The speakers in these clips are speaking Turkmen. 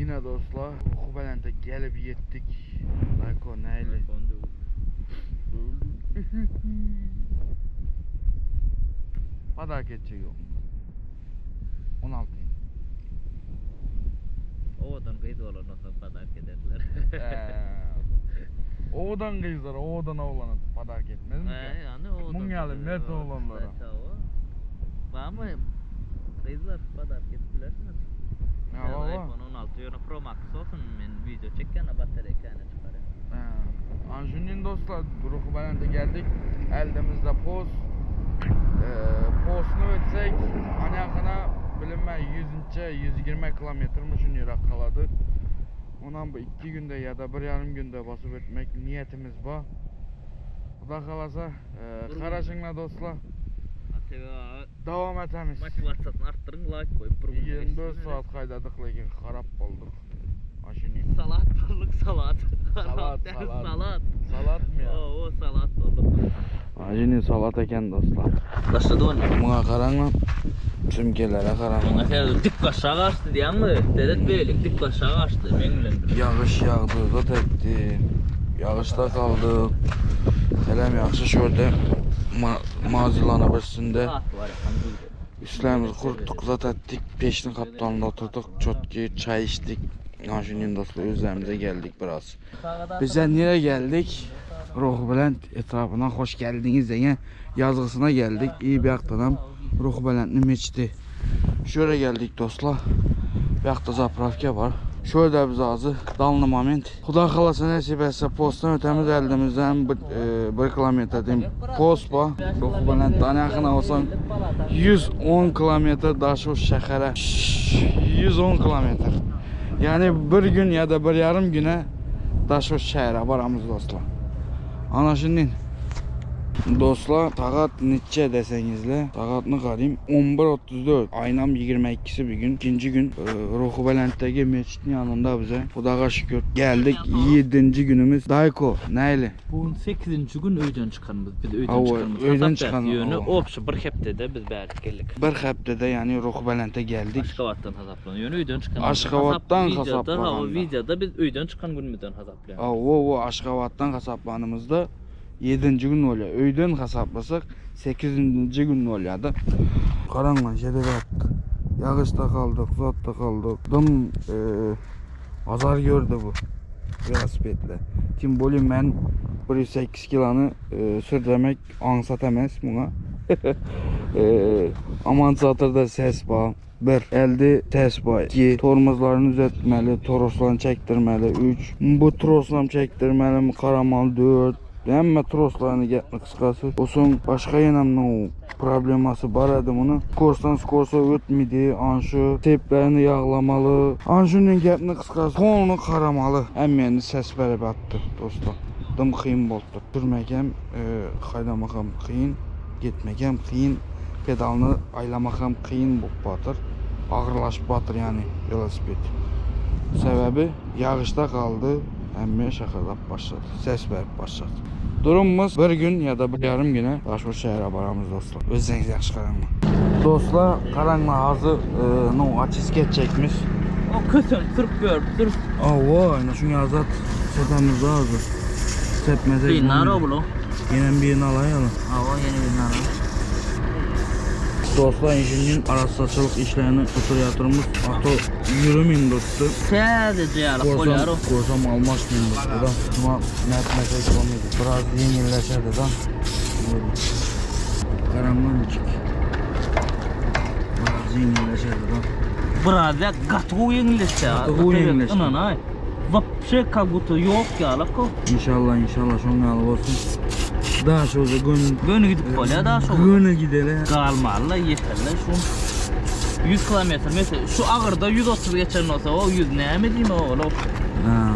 Yine dostlar Ruhubelent'e gelip yettik. Dayko neyli? Padak etjek yok. 16. Owadan gyz bolandan soň padark ederdiler. Owadan gyzlar owadan oglana padark etmezmi? Ýani owadan. Muň ýaly mert oglanlara. Barmy? Gyzlar padark edip bilersiňiz. Ha, baba. iPhone 16 ýöne Pro Max bolsun men video çekýän batareýa käne çykarýan. Anjunin dostlar Ruhubelent'e geldik. Elimizde poz. Postunu ötsek anakına bilinmez 100 120 kilometre mi şunu yarak kaladı. Ondan bu 2 günde ya da bir yarım günde basıp ötmek niyetimiz var. Xuda xalasa e, qaraşınglar dostlar. Davam etemiz. Motivasiýasyny artdyryň, like goýup bir gün. 24 saat kaydadık lekin harap olduk. Aşini. Salat bolduk, salat. Salat, salat. Salat. Salat mı ya? Oo, salat bolduk. Aşini salat eken dostlar. Başlady ony. Buna qaranglar. Sümkelere qaranglar. Oňa seredi dik başa gaçdy diýýäňmi? Seret beýlik dik başa gaçdy meň bilen bir. Yağış yağdı, zat etti. Yağışta kaldık. Selam yaxşı şurada ma mazilanı birisinde Saat var ya, hani duydu. üstlerimizi kuruttuk, zat ettik. Peşin kaptanında oturduk. Çotki çay içtik. Aşinin dostlar üzerimize geldik biraz. Bize nereye geldik? Ruhubelent etrafına hoş geldiniz diye yazgısına geldik. İyi bir aktadan Ruhubelent'in meçidi. Şöyle geldik dostlar. Bir akta zapravka var. Şöyle biz azı dallı moment. Xuda xalasa nasip etse postdan ötemiz elimizden bir, e, bir kilometre diyeyim. Post var. Ruhubelent'ten yakın olsan 110 kilometre Daşoş şəhərə. 110 kilometre. Yani bir gün ya da bir yarım güne Daşoş şəhərə varamız dostlar. Ana şimdi dostlar saat neçə desənizlə saatını qarayım 11:34 Aynam 22-si bir gün. İkinci gün e, Ruhubelent'teki meçidin yanında bize. Xudağa şükür geldik 7. günümüz. Dayko neyli? Bu 8. gün öýden çykanymyz, biz öýden Hawa, çykanymyz. öýden Hasap çykan, Ýöne hawa. obşy bir hepdede biz bärik geldik. Bir həftədə yani Ruhubelent'e geldik. Aşgabatdan hasaplanıyor. Ýöne öýden çykan. Aşgabatdan Videoda, hasaplaganda. hawa, videoda biz öýden çykan günümüzden hasaplaýar. Aa, o, o Aşgabatdan hesaplanımızda 7. gün oluyor. Öyden hesaplasak 8. gün oluyor da. Karanla şeyde attık. Yağışta kaldık, zatta kaldık. Dım e, azar gördü bu velosipedle. Tim bolü ben 108 kilonu e, sürdürmek ansat emas buna. e, aman çatırda ses var. Bir, elde ses var. 2, tormozlarını düzeltmeli, toroslarını çektirmeli. 3, bu troslarını çektirmeli, qaramalı. 4, Hemme troslarını getme kısası. Olsun başka yenemli o probleması var idi bunu. Korsdan skorsa ötmedi. Anşı teplerini yağlamalı. Anşının getme kısası. Tonunu karamalı. Hem ses verip attı dostlar. Dım kıyın boldu. Sürmek hem e, haydamak hem kıyın. Gitmek hem kıyın. Pedalını aylamak hem kıyın bolup batır. Ağırlaşıp batır yani velosiped. Sebebi yağışta kaldı. Hemme şakırdap başladı. Ses verip başladı. Durumumuz bir gün ya da bir yarım güne Daşoş şəhərə baramız dostlar. Özünüz yaxşı qaranglar. Dostlar, qaranglar hazır e, no açisket çekmiş. O kösen sürüp görüp sürüp. Aa, vay, şunu azat satamız hazır. Sepmesek. Bir naro bulo. Yine birini alayalım. Hawa ýene bir naro. Dostlar inşinin arassaçılık işlerini otur yatırımız. Ato yürümeyim dostum. Täze ýaly bolýar o. Korsam, korsam almaz mıyım dostum da. Ama net mesaj olmaydı. Biraz yenileşerdi da. Karanlığın içik. Biraz yenileşerdi da. Biraz ya gaty ýeňilleşdi. Gaty ýeňilleşdi. Ynan ay. Vapşe kagutu ýok ýaly ko. İnşallah inşallah şoň ýaly bolsun. Daha şurada gün Göni gidip bolýar da şo. Göne gideli. Galmaly ýeterli şu. 100 kilometr mesela şu agyrda 130 geçen olsa o 100 näme diýme oğlum. Ha.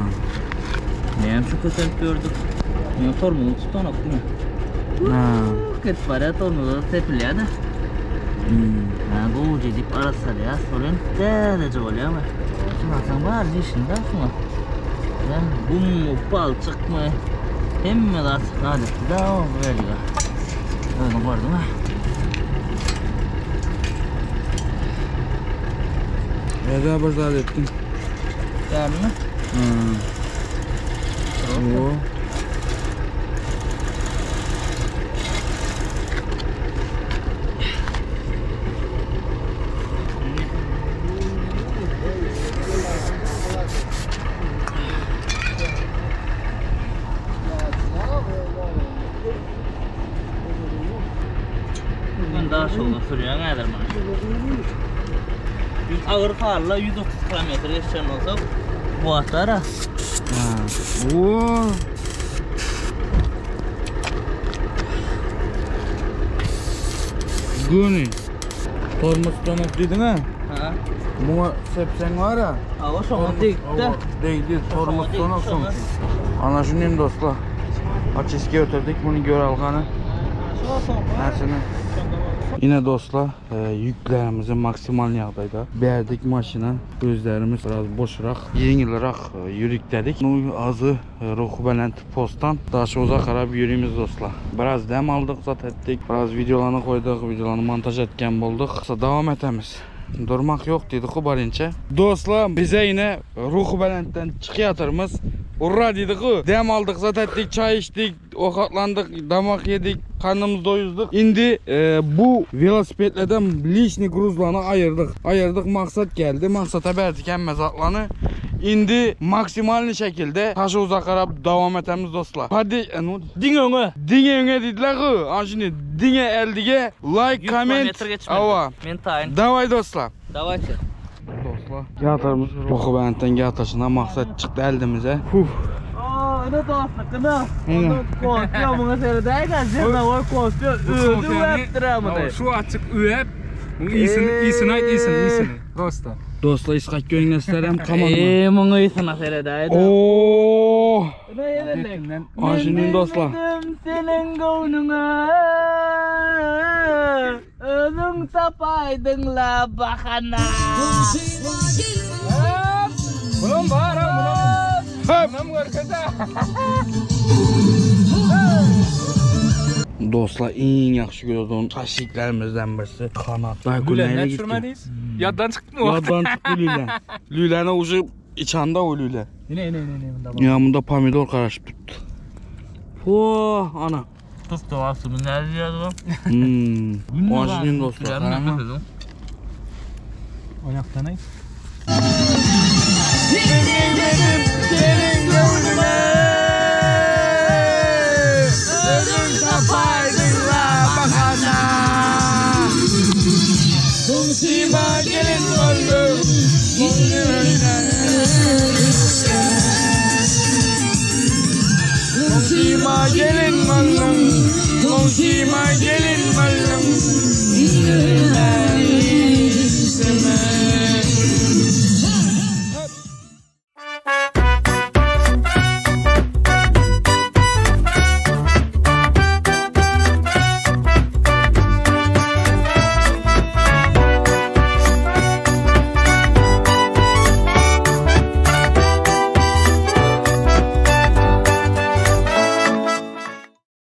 Näme şu kösenip gördük. Men tormuny tutanok değil mi? Ha. Git barýar tormuny tepilýär de. Hmm. Ha gowja diýip arassalýar, solen täzeje bolýar mı? Şuna sen bar işinde şuna. Ya gum mu, balçık mı? Hemme zat adetli da o veriyor. Öyle gördün mü? Eda bir zat ettin. Dälmi? Hmm. Oo. Ben daha şolda sürýän häzir muny. Biz agyr halla 130 kilometr geçen bolsak, bu atar. Ha. Oo. Göni. Tormuz tonuk diýdiň ha? Ha. Muňa sepseň var ya. Awa şoňa degdi. Değdi. Tormuz Şoňa tonuk degdi, soň. şoňa. Ana şunu dostlar. Açıski ötürdük bunu gör alganı. Nersini? Yine dostlar e, yüklerimizi maksimal ýagdaýda berdik maşına. Gözlerimiz biraz boşurak, ýeňilrak e, ýürük dedik. Bunu azı e, ruhu belent posttan Daşoğuz'a qarab yürüyümüz dostlar. Biraz dem aldık, zat ettik. Biraz videolarını koyduk, videolarını montaj etken bulduk. Devam etemiz. Durmak yok dedik o barinçe. Dostlar bize yine ruhu belentten çıkıyatırmız. Urra dedik o. Dem aldık, zat ettik, çay içtik, okatlandık, damak yedik, karnımız doyuzduk. Indi e, bu velosipedlerden lişni gruzlarını ayırdık. Ayırdık maksat geldi. Maksata verdik hemme zatlarını. Indi maksimal şekilde taşı uzaklara devam etemiz dostlar. Hadi e, ne oldu? Diň öňe. Diňe öňe dediler ki. An şimdi diňe eldige like, 100 comment. kilometr geçmedi. Ava. Men taýyn. Davay dostlar. Dawayçy. Dostlar. Yatırımız Boku bentten yataşına maksat çıktı eldimize. Huh. Aa, ene dostluk, ene. Ene. Ondan korkuyor buna seredäýgä, zernowoý korkuyor. Özi öpdürer muny. Şu açık üwep. Bu iyisini, iyisini ayt, iyisini, iyisini. Prosta. Dostlar iskak gönleslerem kamanma. Eee, muňa ýysyna seredäýdi. Oo. Ene ýerelek. Aşinin dostlar. Seniň göwnüňe Özüň tapaýdyň la bahana. Bunun var ha, bunun. Hop. Bunun görkeze. Dostlar en yaxşı gördüğüm taşiklerimizden birisi kanat. Lüle ne çürmediyiz? Yaddan çıktı mı o? Yaddan çıktı lüle. Lüleni ucu içanda o lüle. Yine yine yine yine bunda bak. Ya bunda pomidor karışıp tuttu. Oh ana. Tut da ne diýýär Hmm. Aşinin dostlar. bu? Oynaktan ay.